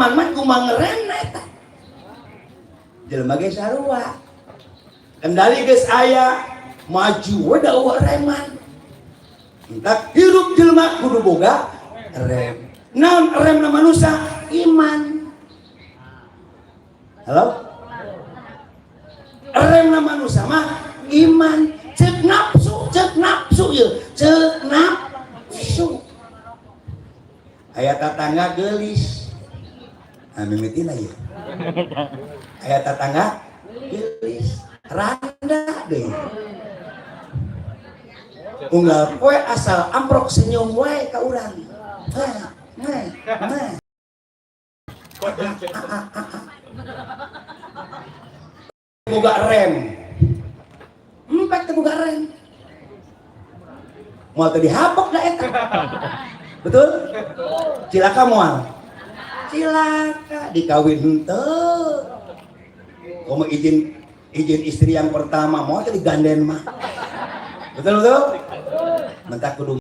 Mah kumaha ngerem eta jelema ge sarua. Kendali geus aya, maju we, da euweuh reman. Entak hirup jelema kudu boga rem. Naon remna manusia? Iman. Halo, remna manusia mah iman. Cek nafsu, cek nafsu ya, cek nafsu. Aya tatangga gelis. Nah, mimitina ya, aya tatangga gelis, randa deh, unggal poe asal amprok senyum wae ka urang. Nah, nah, nah. Ah, ah, ah, ah. Boga rem empat teu boga rem, moal teu dihapok da eta. Betul? Cilaka moal? Cilaka. Dikawin henteu, komo izin izin istri yang pertama, moal teu diganden mah. Betul, betul. Mentak kudu